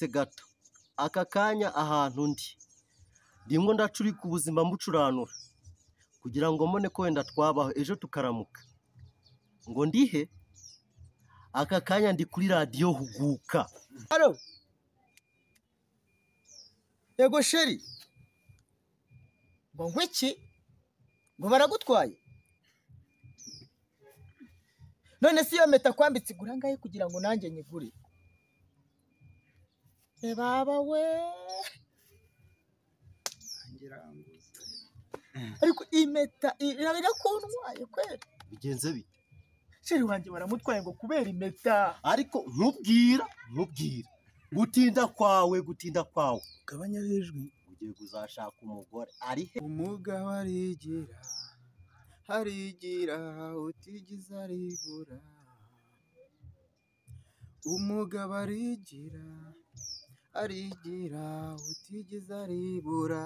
Gato aka kanya ahantu ndi ndimo ndacurika ubuzima mbucuranura kugira ngo mbone ko wenda twabaho ejo tukaramuka ngo ndihe. Aka kanya ndi kuri radiyo Huguka. Alo, yego sheri, ngo ngwiki ngo baragutwaye? None si iyo mpeta kwambitse igura angahe kugira ngo nanjye nyigure? Baba we, ariko impeta irakuntwaye kweri. Bigenze bite? Sheri wanjye baramutwaye ngo kubera impeta. Ariko nkubwira gutinda kwawe gabanya ijwi, ugiye kuzashaka umugore ari he? Umugabo arigira utigize aribura, umugabo arigira utigize aribura.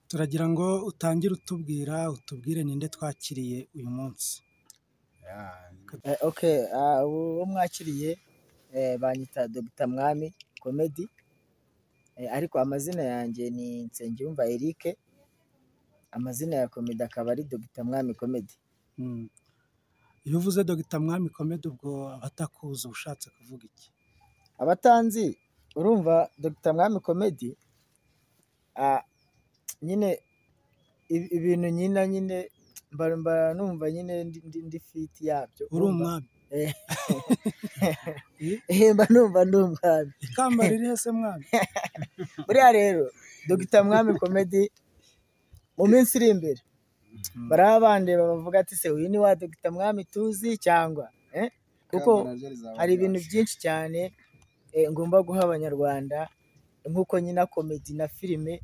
Turagira ngo utangire utubwire ninde twakiriye uyu munsi. Okay, uwo mwakiriye banyita Dr. Mwami Comedy, ariko amazina yanjye ni Nsengiyumva Eric, amazina ya comedy akaba ari Dr. Mwami Comedy. Iyo uvuze Dr. Mwami Comedy ubwo abatakuzi ushatse kuvuga iki? Abatanzi urumva Dr. Mwami Comedy nyine ibintu nyine mba numva nyine ndi fit yabyo. Uri umwami? Mba numva ndi umwami. Ikamba riri he se mwami? Buriya rero Dr. Mwami Comedy mu minsi iri imbere baraba bandeba bavuga ati se uyu ni wa Dr. Mwami tuzi cyangwa kuko hari ibintu byinshi cyane ngomba guha abanyarwanda nk'uko nyina comedy na filime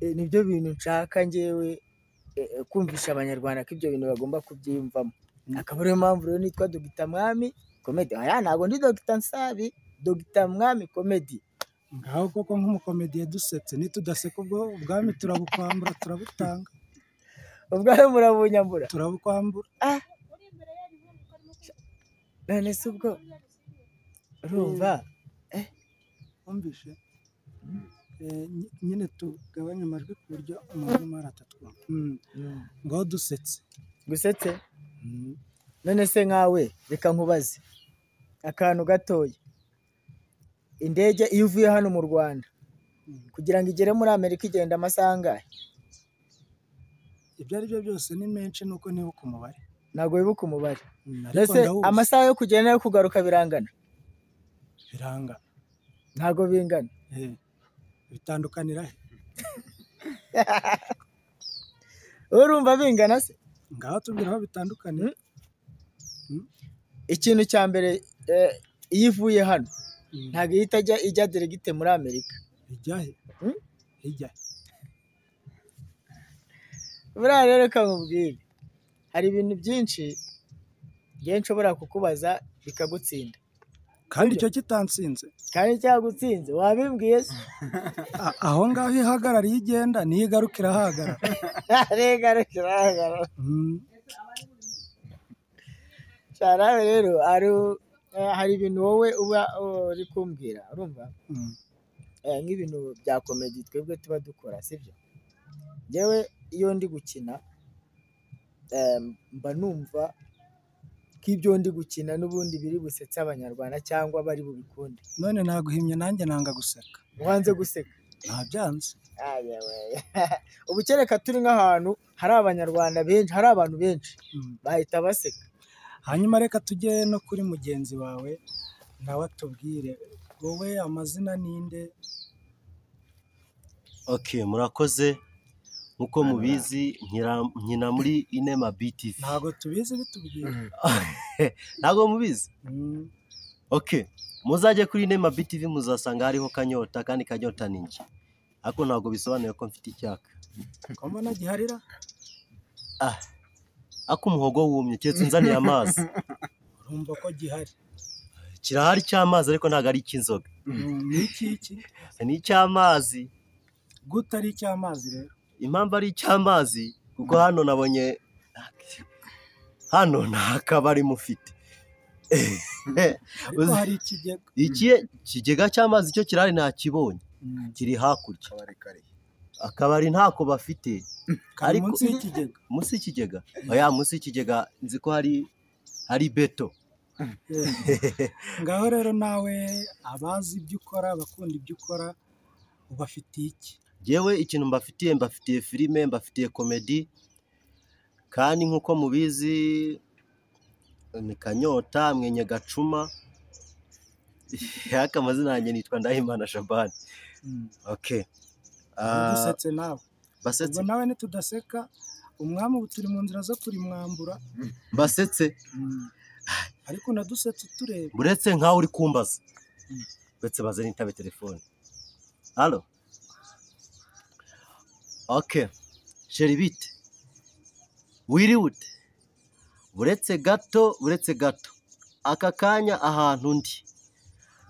nibyo bintu nshaka njyewe kumvisha abanyarwanda ko ibyo bintu bagomba kubyiyumvamo. Akaba ariyo mpamvu rero nitwa Dr. Mwami Comedy. Aya ntabwo ndi Dr. Nsabi, Dr. Mwami Comedy. Ngaho koko nk'umukomediye dusetse nitudaseka ubwo ubwami turabukwambura turabutanga. Ubwami murabunyambura? Turabukwambura. None se ubwo urumva wumvishe nyine tugabanya amajwi ku buryo umuntu umara atatwumva. Ngaho dusetse. Gusetse? None se nkawe reka nkubaze akantu gatoya. Indege iyo uvuye hano mu Rwanda kugira ngo igere muri Amerika igenda amasaha angahe? Ibyo ari byo byose ni menshi nuko ntibuka umubare. Ntabwo wibuka umubare. Mbese amasaha yo kugenda no kugaruka birangana? Birangana. Ntabwo bingana. Bitandukanira he? Urumva bingana se? Ngaho tubwira aho bitandukanira. Ikintu cya mbere iyo ivuye hano ntabwo ihita ijya diregite muri Amerika. Ijya he? Ijya he? Buriya rero reka nkubwire, hari ibintu byinshi njyewe nshobora kukubaza bikagutsinda. Kandi icyo kitansinze. Kandi cyagutsinze wabimbwiye se? Aho ngaho ihagarara iyo igenda niyo igaruka irahagarara. Igaruka irahagarara. Nawe rero hari ibintu wowe uba uri kumbwira urumva nk'ibintu bya komedi twebwe tuba dukora sibyo? Njyewe iyo ndi gukina mba numva ko ibyo ndi gukina n'ubundi biri busetse abanyarwanda cyangwa bari bubikunde. None naguhimye nanjye nanga guseka. Wanze guseka? Ntabyanze. Ubu kereka turi nk'ahantu hari abanyarwanda benshi, hari abantu benshi bahita baseka. Hanyuma reka tujye no kuri mugenzi wawe nawe atubwire wowe amazina ninde? Okay, murakoze. Nkuko mubizi nkina muri Inema BTV. Ntabwo tubizi bitubwira. Ntabwo mubizi? Okay, muzajye kuri Inema BTV muzasanga hariho Kanyota kandi Kanyota ni njye. Ariko ntabwo bisobanuye ko mfite icyaka. Ko mbona giharira? Ako umuhogo wumye keretse unzaniye amazi. Urumva ko gihari. Kirahari cy'amazi ariko ntabwo ari icy'inzoga. Ni iki? Ni icy'amazi. Gute ari icy'amazi rero? Impamvu ari icy'amazi kuko hano nabonye hano nta kabari mufite. Ariko hari ikigega. Ikigega cy'amazi cyo kirahari ntakibonye, kiri hakurya. Akabari ntako bafite. Ariko munsi y'ikigega. Munsi y'ikigega? Oya, munsi y'ikigega nzi ko hari beto. Ngaho rero nawe abazi ibyo ukora, abakunda ibyo ukora, ubafitiye iki? Yewe ikintu mbafitiye, mbafitiye filime, mbafitiye komedi, kandi nk'uko mubizi ni Kanyota mwenye Gacuma, yaka amazina yanjye nitwa Ndahimana Shabani. Okay. Dusetse nawe. Basetse. Ubwo nawe nitudaseka, umwami ubu turi mu nzira zo kurimwambura. Basetse. Ariko nadusetse tureba. Buretse nkawe uri kumbaza. Uretse baze nitabe telefone. Allo. Okay. Sheri bite? Wiriwute? Buretse gato, buretse gato. Aka kanya ahantu ndi.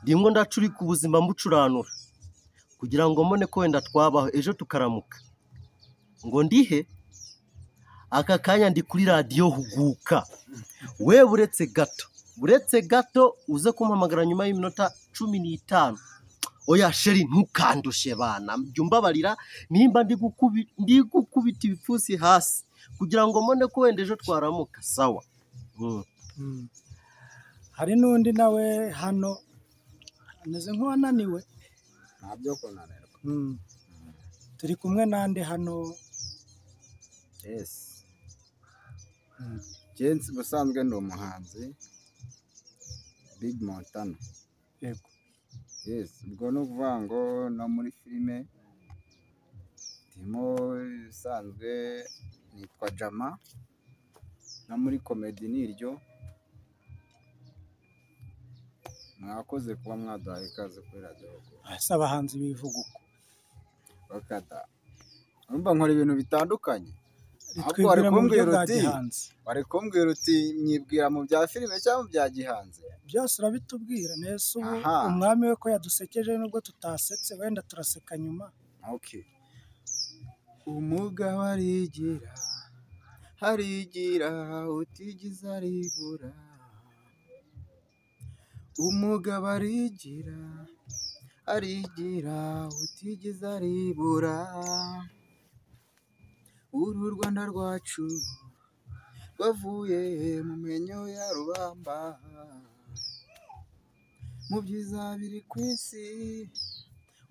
Ndimwo ndacurika ubuzima mbucuranura kugira ngo mbone ko wenda twabaho ejo tukaramuka. Ngo ndihe? Aka kanya ndi kuri radiyo Huguka. We buretse gato, buretse gato uze kumpamagara nyuma y'iminota 15. Oya sheri ntukandushe bana, jya umbabarira nimba ndi gukubita ibipfusi hasi kugira ngo mbone ko wenda ejo twaramuka. Sawa. Hari n'undi nawe hano ameze nk'uwananiwe. Ntabyo kunanirwa. Turi kumwe nande hano? Yes. Jensi busanzwe ndi umuhanzi Big Montana. Yego. Yes, ubwo ni ukuvuga ngo no muri filime ndimo isanzwe nitwa Jama, no muri komedi niryo. Mwakoze kuba mwaduhaye ikaze kuri radiyo Huguka. Ese abahanzi bivuga uko? Bakada. Urumva nkora ibintu bitandukanye. Twibwira mu buryo bwa gihanzi. Wari kumbwira uti mwibwira mu bya filime cyangwa mu bya gihanzi? Byose urabitubwira. Nese ubu umwami we ko yadusekeje nubwo tutasetse, wenda turaseka nyuma. Okay. Umugabo arigira, harigira utigize aribura. Umugabo arigira, arigira utigize aribura. Uru Rwanda rwacu rwavuye mu menyo ya rubamba, mu byiza biri ku isi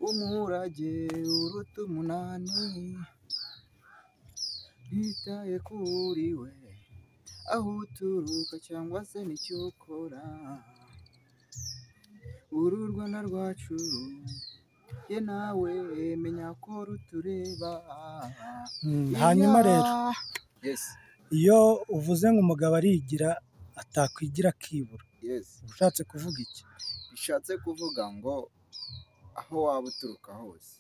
umurage uruta umunani, ntitaye kuri we aho uturuka cyangwa se n'icyo ukora. Uru Rwanda rwacu ye nawe menya ko rutureba. Hanyuma rero iyo uvuze ngo umugabo arigira atakwigira akibura, ushatse kuvuga iki? Bishatse kuvuga ngo aho waba uturuka hose,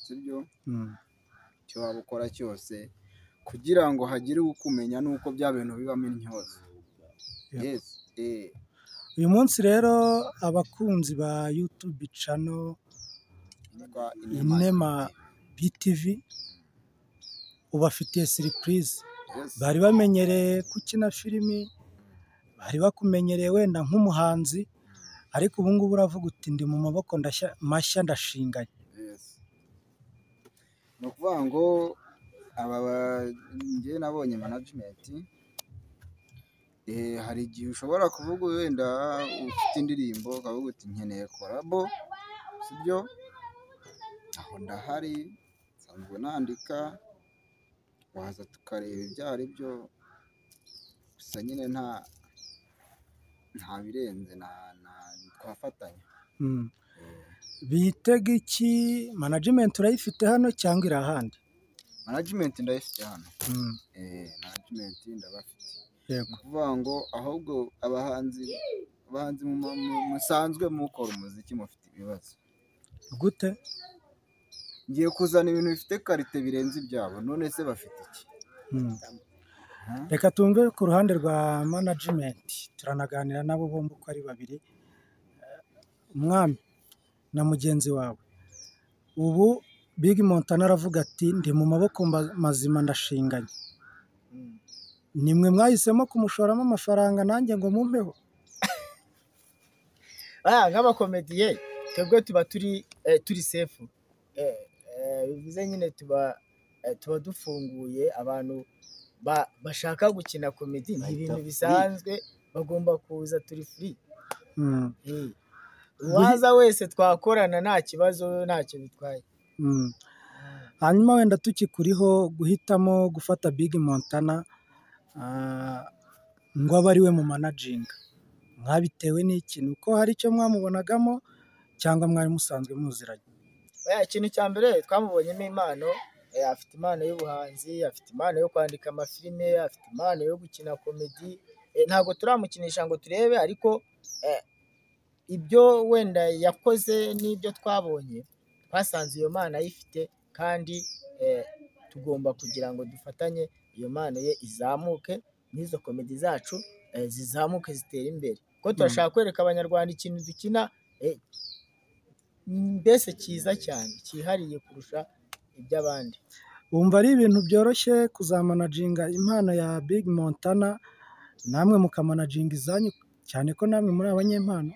sibyo? Icyo waba ukora cyose kugira ngo hagire ukumenya nuko bya bintu bibamo intyoza. Uyu munsi rero abakunzi ba YouTube channel Inema BTV ubafitiye surprise. Bari bamenyereye gukina filimi, bari bakumenyereye wenda nk'umuhanzi, ariko ubu ngubu uravuga uti ndi mu maboko mashya ndashinganye. Ni ukuvuga ngo aba njye nabonye management, hari igihe ushobora kuvuga wenda ufite indirimbo ukavuga uti nkeneye collabo, sibyo? Aho ndahari nsanzwe nandika, waza tukareba ibyo ari byo, gusa nyine nta birenze twafatanya. Bitega iki? Management urayifite hano cyangwa iri ahandi? Management ndayifite hano. Management ndabafite. Yego. Ni ukuvuga ngo ahubwo abahanzi musanzwe mukora umuziki mufite ibibazo. Gute? Ngiye kuzana ibintu bifite karite birenze ibyabo, none se bafite iki? Reka tumve ku ruhande rwa management, turanaganira nabo bombi uko ari babiri, umwami na mugenzi wawe. Ubu Big Montana aravuga ati ndi mu maboko mazima ndashinganye. Nimwe mwahisemo kumushoramo amafaranga nanjye ngo mumpeho. Nk'abakomediye twebwe tuba turi sefu, bivuze nyine tuba dufunguye abantu bashaka gukina komedi, ni ibintu bisanzwe bagomba kuza, turi free. Uwaza wese twakorana nta kibazo, ntacyo bitwaye. Hanyuma wenda tukikuriho guhitamo gufata Big Montana ngo abe ari we mu manajinga, mwabitewe n'iki? Ni uko hari icyo mwamubonagamo cyangwa mwari musanzwe muziranye? Ikintu cya mbere twamubonyemo impano, afite impano y'ubuhanzi, afite impano yo kwandika amafilime, afite impano yo gukina komedi. Ntabwo turamukinisha ngo turebe, ariko ibyo wenda yakoze n'ibyo twabonye twasanze iyo mpano ayifite, kandi tugomba kugira ngo dufatanye iyo mpano ye izamuke, n'izo komedi zacu zizamuke zitere imbere, kuko turashaka kwereka Abanyarwanda ikintu dukina mbese cyiza cyane cyihariye kurusha iby'abandi. Wumva ari ibintu byoroshye kuzamanajinga impano ya Big Montana namwe mukamanajinga izanyu, cyane ko namwe muri abanyempano?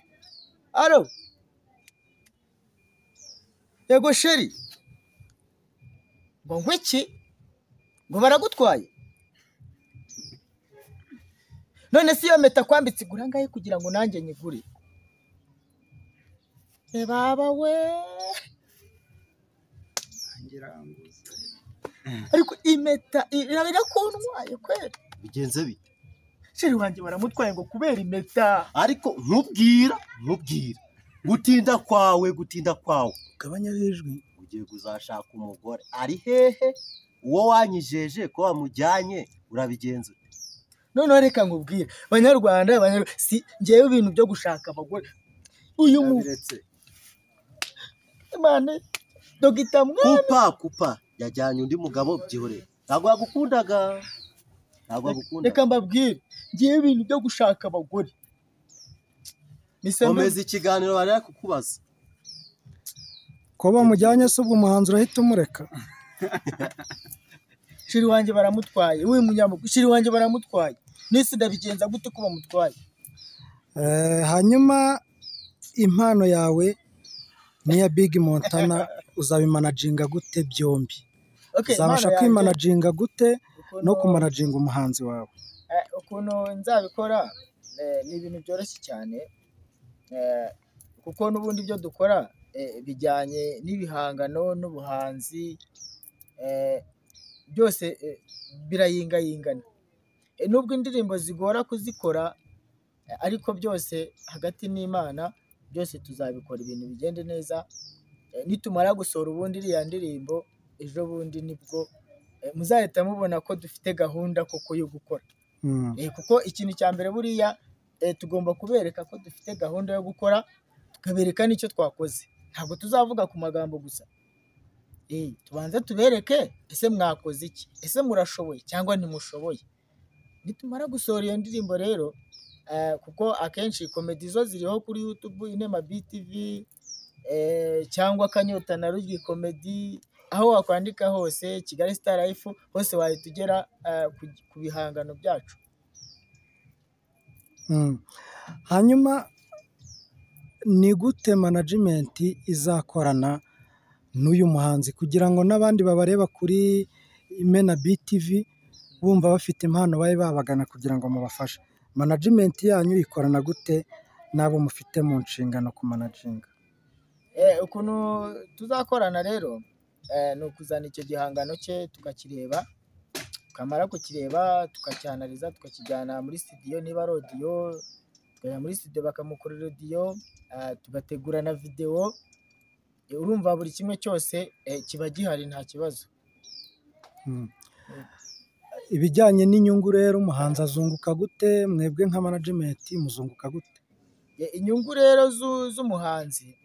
Alo, yego sheri, ngo nkwiki ngo baragutwaye? None si iyo mpeta kwambitse igura angahe kugira ngo nanjye nyigure? Baba we, ariko impeta irakuntwaye kweri. Bigenze bite? Sheri wanjye baramutwaye ngo kubera impeta. Ariko nkubwira gutinda kwawe Gabanya ijwi. Ugiye kuzashaka umugore ari hehe? Uwo wanyijeje ko wamujyanye urabigenza ute? Noneho reka nkubwire Banyarwanda, si ngewe ibintu byo gushaka abagore uyu Imana Dogita Mwami kupa yajyanye undi mugabo byihorere, ntabwo yagukundaga, ntabwo yagukundaga. Reka mbabwire ngewe ibintu byo gushaka abagore. Komeza ikiganiro bari kukubaza. Ko bamujyanye se ubwo umuhanzi urahita umureka? Sheri wanjye baramutwaye, we munyamakuru, sheri wanjye baramutwaye, nese ndabigenza gute ko bamutwaye? Hanyuma impano yawe n'iya Big Montana uzabimanajinga gute byombi? Uzabasha kwimanajinga gute no kumanajinga umuhanzi wawe? Ukuntu nzabikora ni ibintu byoroshye cyane, kuko n'ubundi ibyo dukora bijyanye n'ibihangano n'ubuhanzi, byose birayingayingana. Nubwo indirimbo zigora kuzikora, ariko byose hagati n'Imana byose tuzabikora ibintu bigende neza. Nitumara gusohora ubundi iriya ndirimbo ejo bundi nibwo muzahita mubona ko dufite gahunda koko yo gukora. Kuko ikintu cya mbere buriya tugomba kubereka ko dufite gahunda yo gukora, tukabereka n'icyo twakoze. Ntabwo tuzavuga ku magambo gusa. Tubanze tubereke ese mwakoze iki, ese murashoboye cyangwa ntimushoboye. Nitumara gusohora iyo ndirimbo rero, kuko akenshi komedi zo ziriho kuri YouTube, Inema BTV cyangwa Kanyota na Ruggi komedi, aho wakwandika hose Kigali Star Life hose wahita ugera ku bihangano byacu. Hanyuma ni gute management izakorana n'uyu muhanzi kugira ngo n'abandi babareba kuri Imena BTV bumva bafite impano babe babagana kugira ngo mubafashe? Management yanyu ikorana gute n'abo mufite mu nshingano ku manajinga? Ukuntu tuzakorana rero ni ukuzana icyo gihangano cye tukakireba, tukamara kukireba tukacyanariza, tukakijyana muri studio, niba ari audio tukajya muri studio bakamukorera audio, tugategura na video. Urumva buri kimwe cyose kiba gihari nta kibazo. Ibijyanye n'inyungu rero umuhanzi azunguka gute? Mwebwe nka management muzunguka gute? Inyungu rero z'umuhanzi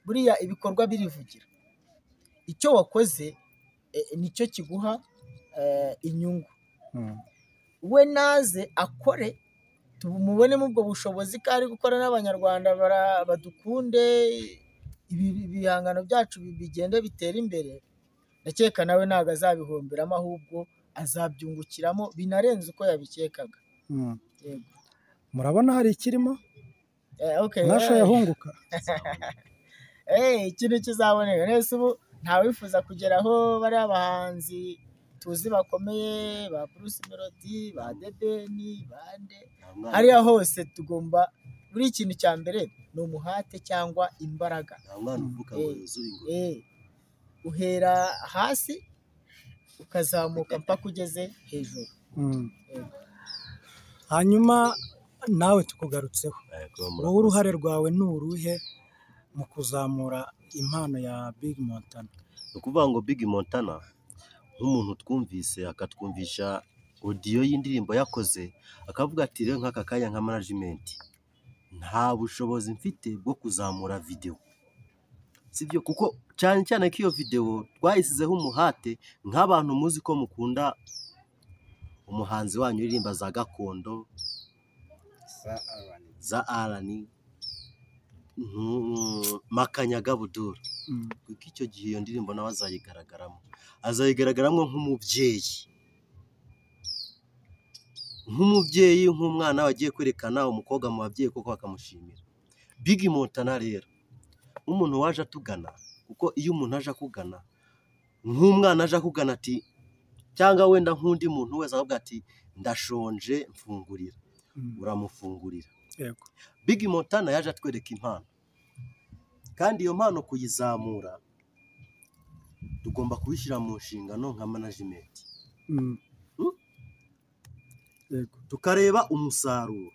buriya ibikorwa birivugira. Icyo wakoze nicyo kiguha inyungu. We naze akore tumubonemo ubwo bushobozi ko ari gukora n'Abanyarwanda badukunde, ibihangano byacu bigende bitera imbere. Ndakeka nawe ntabwo azabihomberamo, ahubwo azabyungukiramo binarenze uko yabikekaga. Yego. Murabona hari ikirimo? Okay. Mwashoye ahunguka. Ikintu kizaboneka. Nese ubu ntawifuza kugera aho bari abahanzi tuzi bakomeye, ba Bruce Melody, ba The Ben, bande, hariya hose tugomba. Buri ikintu cya mbere ni umuhate cyangwa imbaraga. Nta mwana uvuka ngo yuzure ingobyi. Uhera hasi ukazamuka mpaka ugeze hejuru. Hanyuma nawe tukugarutseho, wowe uruhare rwawe ni uruhe mu kuzamura impano ya Big Montana? Ni ukuvuga ngo Big Montana nk'umuntu twumvise akatwumvisha audio y'indirimbo yakoze, akavuga ati rero nk'aka kanya nka management nta bushobozi mfite bwo kuzamura video, sibyo? Kuko cyane cyane ko iyo video twayisizeho umuhate nk'abantu muzi ko mukunda umuhanzi wanyu uririmba za gakondo za Arani Makanyaga Budura, kuko icyo gihe iyo ndirimbo nawe azayigaragaramo, azayigaragaramo nk'umubyeyi, nk'umubyeyi, nk'umwana wagiye kwerekana umukobwa mu babyeyi koko bakamushimira. Big Montana rero nk'umuntu waje atugana, kuko iyo umuntu aje akugana nk'umwana aje akugana ati, cyangwa wenda nk'undi muntu wese akavuga ati ndashonje mfungurira, uramufungurira. Yego. Big Montana yaje atwereka impano, kandi iyo mpano kuyizamura tugomba kubishyira mu nshingano nka management. Yego. Tukareba umusaruro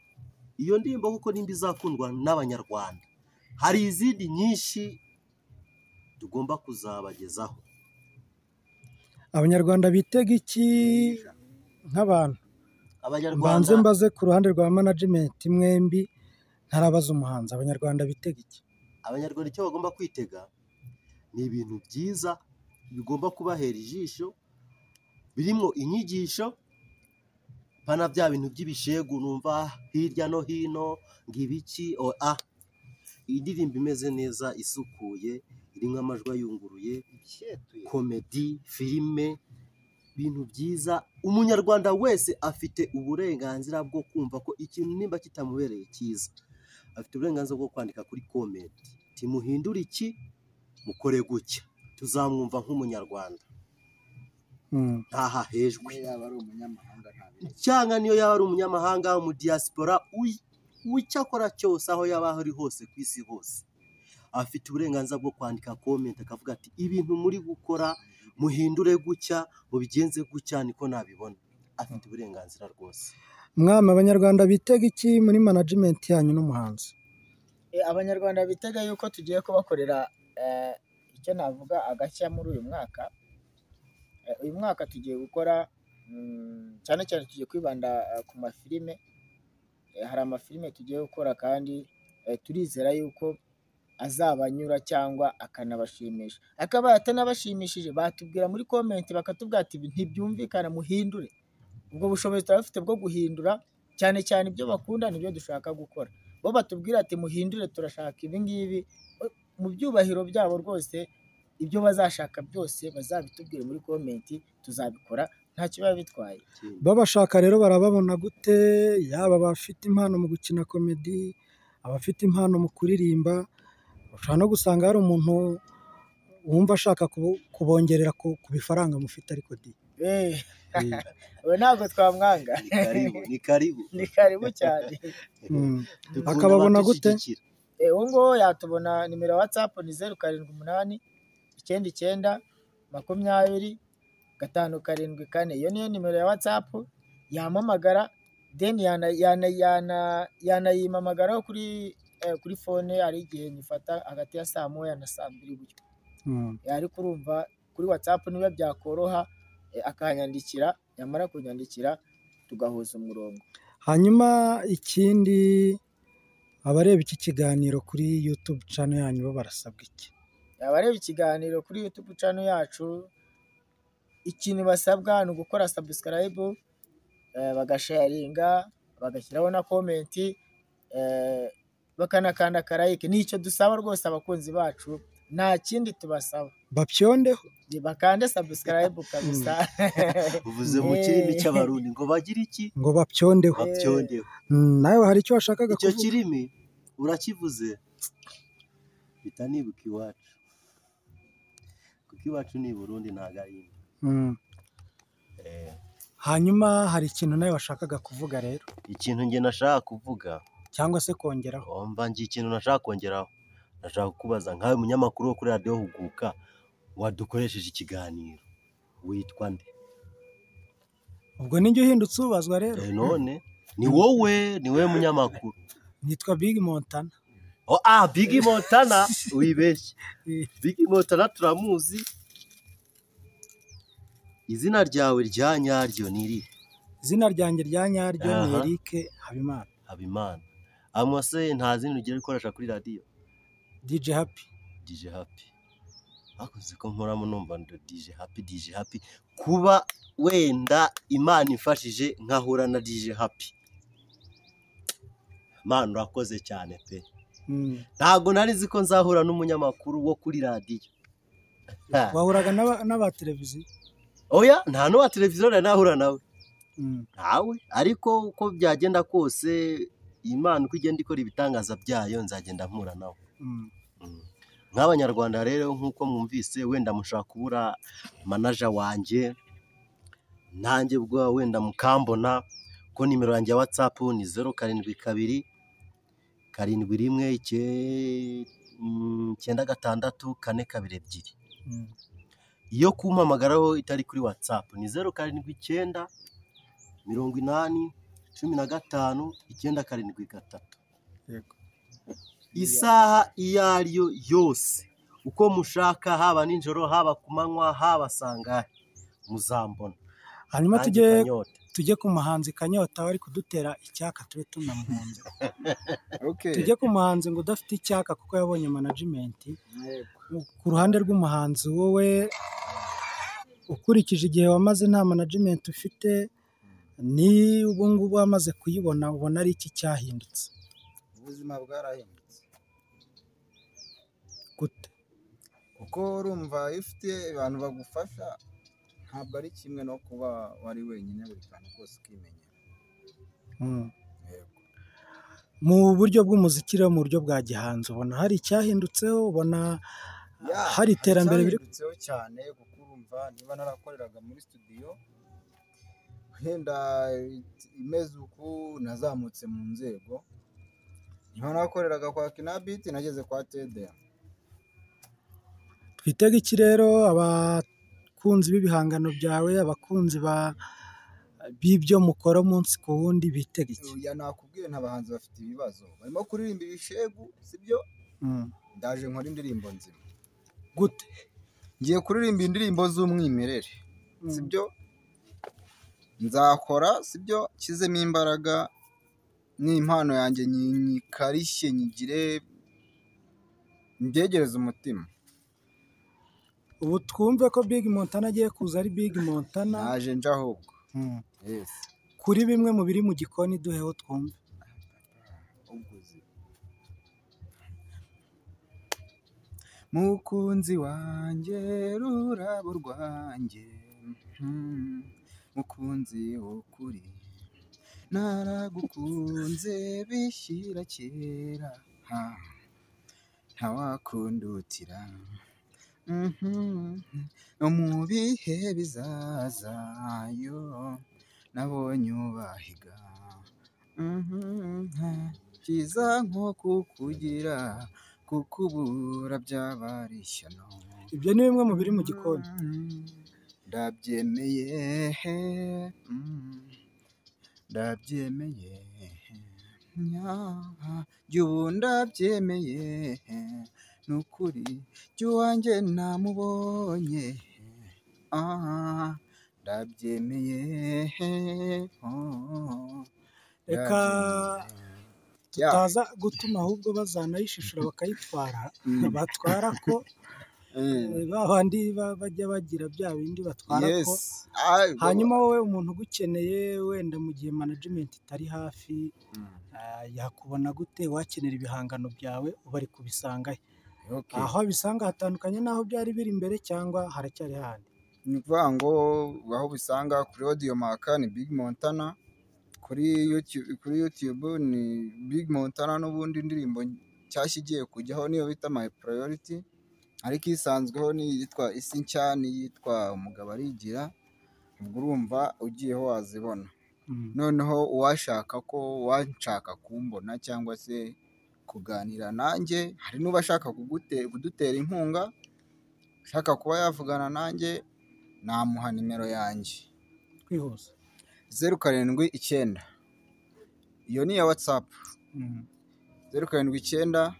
iyo ndirimbo kuko nimba izakundwa n'Abanyarwanda, hari izindi nyinshi tugomba kuzabagezaho. Abanyarwanda bitega iki nk'abantu? Abanyarwanda Mbanze mbaze ku ruhande rwa management mwembi, ntarabaza umuhanzi. Abanyarwanda bitega iki? Abanyarwanda icyo bagomba kwitega ni ibintu byiza bigomba kubahera ijisho, birimo inyigisho, pana bya bintu by'ibishegu numva hirya no hino ngo ibiki o a. Indirimbo imeze neza, isukuye, irimo amajwi ayunguruye, komedi, filime, ibintu byiza. Umunyarwanda wese afite uburenganzira bwo kumva ko ikintu nimba kitamubereye cyiza, afite uburenganzira bwo kwandika kuri comment timuhindure iki, mukore gutya, tuzamwumva nk'umunyarwanda. Ntahahejwe. Yaba ari umunyamahanga cyangwa niyo yaba ari umunyamahanga, mu diaspora, icyo akora cyose aho yaba ari hose ku isi hose, afite uburenganzira bwo kwandika comment akavuga ati ibintu muri gukora muhindure gutya, mubigenze gutya, niko nabibona. Afite uburenganzira rwose. Mwami, Abanyarwanda bitega iki muri management yanyu n'umuhanzi? Abanyarwanda bitega yuko tugiye kubakorera icyo navuga agashya muri uyu mwaka. Uyu mwaka tugiye gukora cyane cyane tugiye kwibanda ku mafilime. Hari amafilime tugiye gukora kandi turizera yuko azabanyura cyangwa akanabashimisha. Akaba atanabashimishije batubwira muri comment bakatubwira ati ntibyumvikana muhindure. Ubwo bushobozi turabufite bwo guhindura, cyane cyane ibyo bakunda nibyo dushaka gukora. Bo batubwira ati muhindure turashaka ibi ngibi, mu byubahiro byabo rwose ibyo bazashaka byose bazabitubwire muri comment, tuzabikora ntacyo biba bitwaye. Babashaka rero barababona gute? Yaba abafite impano mu gukina komedi, abafite impano mu kuririmba, ushobora no gusanga hari umuntu wumva ashaka kubongerera ku bifaranga mufite ariko di. We ntabwo twamwanga. Ni karibu, ni karibu. Ni karibu cyane. Akababona gute? Uwo nguwo yatubona nimero ya WhatsApp ni 078 99 20 574. Iyo niyo nimero ya WhatsApp, yampamagara then yanayimamagaraho kuri phone. Hari igihe nyifata hagati ya saa 1 na saa 2 gutyo. Ariko urumva kuri WhatsApp niba byakoroha akanyandikira, yamara kunyandikira tugahuza umurongo. Hanyuma ikindi, abareba iki kiganiro kuri YouTube channel yanyu bo barasabwa iki? Abareba ikiganiro kuri YouTube channel yacu, ikintu basabwa ni ugukora subscribe, bagasharinga, bagashyiraho na comment, bakanakanda ka like. Nicyo dusaba rwose abakunzi bacu Nta kindi tubasaba, Bapyondeho, bakande subscribe kabisa. Uvuze mu kirimi cy'Abarundi ngo bagire iki? Ngo bapyondeho. Bapyondeho. Nawe hari icyo washakaga Icyo kuvuga? kirimi urakivuze mpita nibuka iwacu, kuko iwacu ni i Burundi ntabwo ari ino. Hanyuma hari ikintu nawe washakaga kuvuga rero? Ikintu njye nashaka kuvuga cyangwa se kongeraho? Mba ngiye ikintu nashaka kongeraho, nashaka kukubaza nkawe munyamakuru wo kuri radiyo Huguka wadukoresheje ikiganiro, witwa nde? Ubwo nijye uhindutse ubazwa rero. None ni wowe, ni wowe munyamakuru. Nitwa Big Montana. Big Montana, wibeshye. Big Montana turamuzi. Izina ryawe rya nyaryo ni irihe? Izina ryanjye rya nyaryo ni Eric Habimana. Habimana. Amase nta zina ugira ukoresha kuri radiyo? DJ Happy. DJ Happy. Bakoze ko nkoramo numva ndo DJ Happy, DJ Happy. Kuba wenda Imana imfashije nkahura na DJ Happy. Imana urakoze cyane pe. Ntabwo nari nzi ko nzahura n'umunyamakuru wo kuri radiyo. Wahuraga n'aba televiziyo? Oya, nta n'uwa televiziyo nari nahura nawe. Ntawe, ariko uko byagenda kose Imana uko igenda ikora ibitangaza byayo nzagenda mpura nawe. Nk'Abanyarwanda rero nk'uko mwumvise, wenda mushaka kubura manager wanjye, nanjye ubwo wenda mukambona ko nimero yanjye ya WhatsApp ni 072 71 96 422. Iyo kumpamagaraho itari kuri WhatsApp ni 079 80 15 973. Yego. Isaha iyo ariyo yose uko mushaka, haba nijoro, haba ku manywa, haba sangahe, muzambona. Hanyuma tujye ku muhanzi Kanyota wari kudutera icyaka tube tunamuhunze. Tujye ku muhanzi ngo udafite icyaka kuko yabonye management. Ku ruhande rw'umuhanzi wowe ukurikije igihe wamaze nta management ufite, ni ubu ngubu wamaze kuyibona, ubona ari iki cyahindutse? Ubuzima bwarahindutse. Gute? Kuko urumva iyo ufite abantu bagufasha ntabwo ari kimwe no kuba wari wenyine buri kantu kose ukimenyera. Mu buryo bw'umuziki rero, mu buryo bwa gihanzi, ubona hari icyahindutseho? Ubona hari iterambere biri cyahindutseho cyane, kuko urumva niba narakoreraga muri studio wenda imeze uku, nazamutse mu nzego. Niba narakoreraga kwa Kinabit nageze kwa TDA. Twitege iki rero abakunzi b'ibihangano byawe, abakunzi b'ibyo mukora umunsi ku wundi, bitege iki? Ya nakubwiye nta bahanzi bafite ibibazo, barimo kuririmba ibishegu, sibyo? Ndaje nkora indirimbo nzima. Gute? Ngiye kuririmba indirimbo z'umwimerere, sibyo? Nzakora, sibyo, nshyizemo imbaraga n'impano yanjye nyikarishye, nyigire, mbyegereze umutima. Ubu twumve ko Big Montana agiye kuza ari Big Montana. Naje nje ahubwo. Yes. Kuri bimwe mu biri mu gikoni duheho twumve. Mukunzi wanjye, rurabo rwanjye, mukunzi w'ukuri, naragukunze bishyira kera, ntawakundutira no mu bihe bizaza, yo nabonye ubahiga, cyiza nko kukugira, kukubura byaba ari ishyano. Ibyo ni bimwe mu biri mu gikoni. Ndabyemeye, ndabyemeye, jya ubu ndabyemeye, nukuri jya uwanjye namubonye, ndabyemeye. Reka tutaza gutuma ahubwo bazanayishishura bakayitwara, batwara ko babandi bajya bagira bya bindi batwara ko. Hanyuma wowe umuntu ugukeneye wenda mu gihe management itari hafi, yakubona gute? Wakenera ibihangano byawe uba ari kubisangahe? Okay. Aho bisanga hatandukanye n'aho byari biri imbere cyangwa haracyari handi? Ni ukuvuga ngo aho bisanga kuri Audiomack ni Big Montana, kuri YouTube ni Big Montana, n'ubundi indirimbo nshyashya igiye kujyaho niyo bita My Priority, ariko isanzweho ni iyitwa Isi Nshya n'iyitwa Umugabo Arigira, ubwo urumva ugiyeho wazibona. Noneho uwashaka ko wanshaka kumbona cyangwa se kuganira nanjye, hari n'uba ashaka kudutera inkunga, ushaka kuba yavugana nanjye, namuha nimero yanjye. Twihuse. 079, iyo ni iya WhatsApp. 079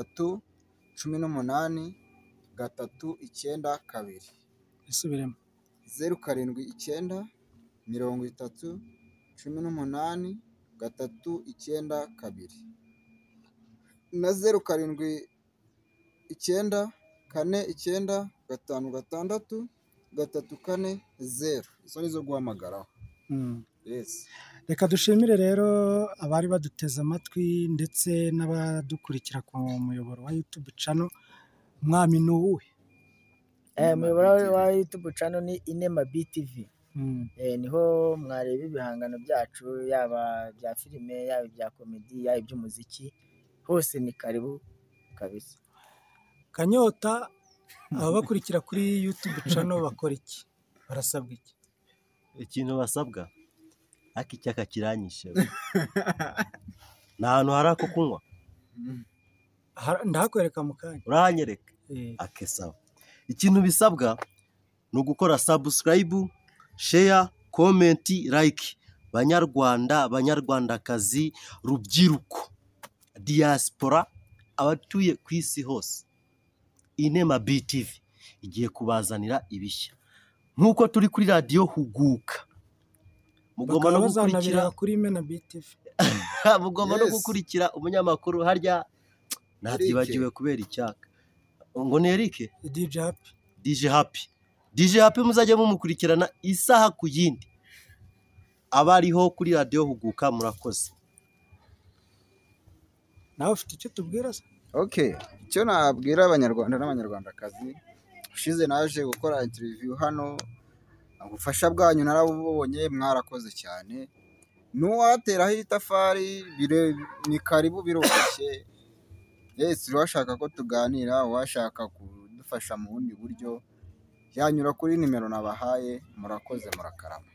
30 18 3 9 2. Isubiremo. 079 30 18 3 9 2 na 079 4 9 5 6 3 4 0. Izo nizo guhamagaraho. Yes. Reka dushimire rero abari baduteze amatwi ndetse n'abadukurikira ku muyoboro wa YouTube channel. Mwami ni uwuhe? Umuyoboro wa YouTube channel ni Inema BTV. Niho mwareba ibihangano byacu, yaba bya filime, yaba ibya komedi, yaba iby'umuziki, hose ni karibu kabisa. Kanyota, ababakurikira kuri YouTube channel bakora iki? Barasabwa iki? Ikintu basabwa, ariko icyaka kiranyishe. Nta hantu hari ako kunywa. Ndahakwereka mu kanya. Urahanyereka? Akesaba. Ikintu bisabwa ni ugukora subscribe, share, comment, like. Banyarwanda, banyarwandakazi, rubyiruko, diaspora, abatuye ku isi hose, Inema BTV igiye kubazanira ibishya. Nk'uko turi kuri radiyo Huguka, mugomba no gukurikira kuri Imena BTV. Mugomba no gukurikira umunyamakuru harya ntabyibagiwe kubera icyaka. Ngo ni Eric? DJ Happy. DJ Happy. DJ Happy muzajya mumukurikirana isaha ku yindi. Abariho kuri radiyo Huguka, murakoze. Nawe ufite icyo tubwira se? Okay, icyo nabwira abanyarwanda n'abanyarwandakazi, ushize naje gukora interview hano, ubufasha bwanyu narabubonye, mwarakoze cyane. N'uwateraho itafari ni karibu, biroroshye. Yes, uwashaka ko tuganira, uwashaka kudufasha mu bundi buryo, yanyura kuri nimero nabahaye. Murakoze, murakarama.